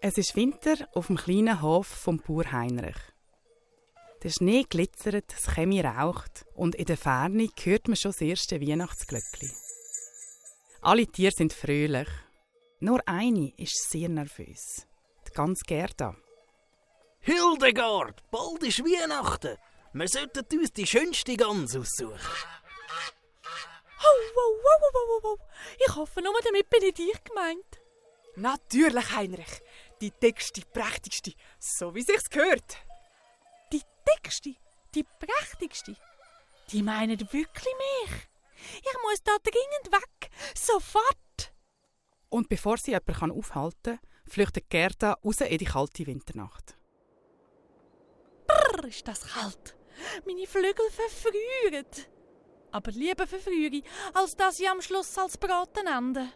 Es ist Winter auf dem kleinen Hof vom Bauer Heinrich. Der Schnee glitzert, das Chemie raucht und in der Ferne hört man schon das erste Weihnachtsglöckli. Alle Tiere sind fröhlich. Nur eine ist sehr nervös. Die Gans Gerda. Hildegard, bald ist Weihnachten. Wir sollten uns die schönste Gans aussuchen. Wow. Ich hoffe nur, damit bin ich dich gemeint. Natürlich, Heinrich. Die dickste, prächtigste, so wie sich's gehört. Die dickste, die prächtigste. Die meinen wirklich mich. Ich muss da dringend weg. Sofort. Und bevor sie jemanden aufhalten kann, flüchtet Gerda raus in die kalte Winternacht. Brrr, ist das kalt. Meine Flügel verfrieren. Aber lieber verfriere ich, als dass ich am Schluss als Braten ende.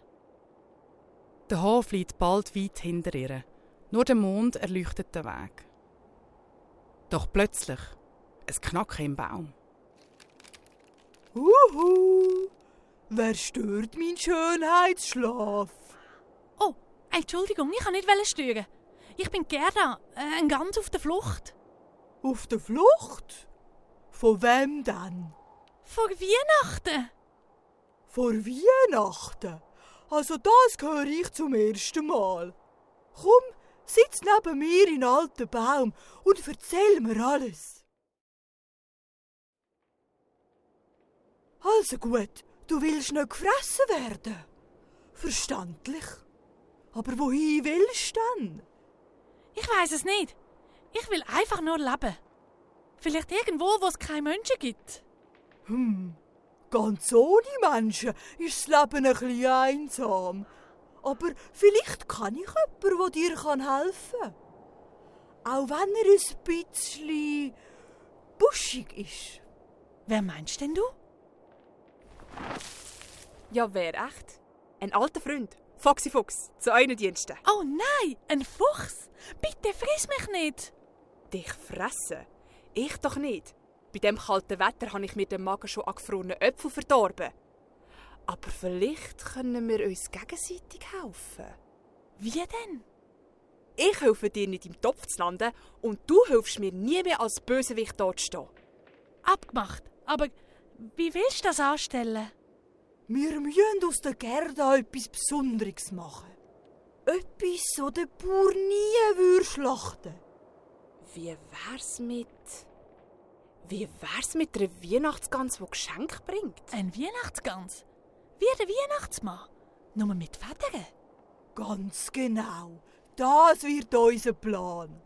Der Hof liegt bald weit hinter ihr. Nur der Mond erleuchtet den Weg. Doch plötzlich ein Knacken im Baum. Wer stört meinen Schönheitsschlaf? Oh, Entschuldigung, ich kann nicht stören. Ich bin Gerda, ein Gans auf der Flucht. Auf der Flucht? Von wem denn? Vor Weihnachten. Vor Weihnachten? Also das höre ich zum ersten Mal. Komm, sitz neben mir in einen alten Baum und erzähl mir alles. Also gut, du willst nicht gefressen werden. Verständlich. Aber wohin willst du denn? Ich weiss es nicht. Ich will einfach nur leben. Vielleicht irgendwo, wo es keine Menschen gibt. Ganz ohne Menschen ist das Leben ein bisschen einsam. Aber vielleicht kann ich jemanden, der dir helfen kann. Auch wenn er ein bisschen buschig ist. Wer meinst denn du? Ja, wer echt? Ein alter Freund. Foxy Fuchs, zu euren Diensten. Oh nein, ein Fuchs. Bitte friss mich nicht. Dich fressen? Ich doch nicht. Bei dem kalten Wetter habe ich mir den Magen schon an gefrorenen Äpfel verdorben. Aber vielleicht können wir uns gegenseitig helfen. Wie denn? Ich helfe dir nicht im Topf zu landen und du hilfst mir nie mehr als Bösewicht dort zu stehen. Abgemacht. Aber wie willst du das anstellen? Wir müssen aus der Gerda etwas Besonderes machen. Etwas, das der Bauer nie schlachten würde. Wie wär's mit einer Weihnachtsgans, die Geschenke bringt? Ein Weihnachtsgans? Wie der Weihnachtsmann? Nur mit Federn? Ganz genau. Das wird unser Plan.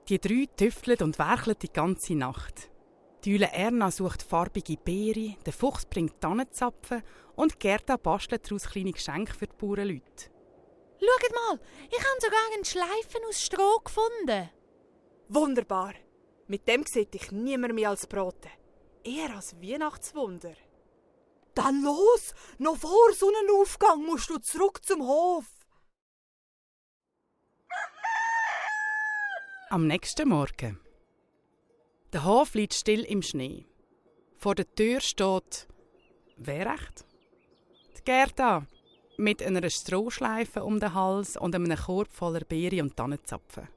Die drei tüfteln und werkeln die ganze Nacht. Die Eule Erna sucht farbige Beeren, der Fuchs bringt Tannenzapfen und Gerda bastelt daraus kleine Geschenke für die Bauernleute. Schaut mal, ich habe sogar einen Schleifen aus Stroh gefunden. Wunderbar. Mit dem sieht dich niemand mehr als Brote. Eher als Weihnachtswunder. Dann los! Noch vor Sonnenaufgang musst du zurück zum Hof. Am nächsten Morgen. Der Hof liegt still im Schnee. Vor der Tür steht... Wer echt? Die Gerda. Mit einer Strohschleife um den Hals und einem Korb voller Beeren und Tannenzapfen.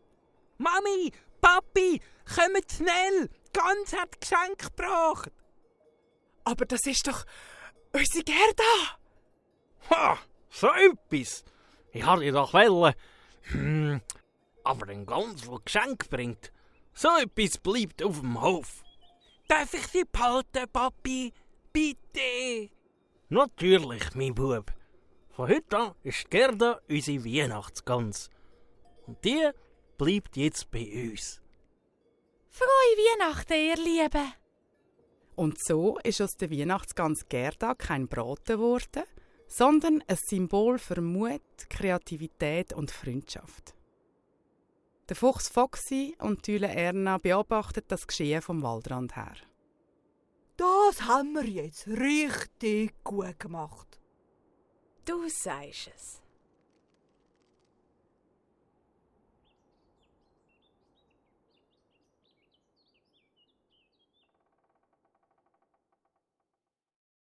Mami, Papi, kommt schnell! Gans hat Geschenk gebracht. Aber das ist doch unsere Gerda. Ha, so etwas. Ich hatte ja doch wollen. Aber ein Gans, der Geschenk bringt, so etwas bleibt auf dem Hof. Darf ich sie behalten, Papi? Bitte. Natürlich, mein Bub. Von heute an ist Gerda unsere Weihnachtsgans. Und die bleibt jetzt bei uns. Frohe Weihnachten, ihr Lieben. Und so ist aus der Weihnachtsgans Gerda kein Braten geworden, sondern ein Symbol für Mut, Kreativität und Freundschaft. Der Fuchs Foxy und die Eule Erna beobachten das Geschehen vom Waldrand her. Das haben wir jetzt richtig gut gemacht. Du sagst es.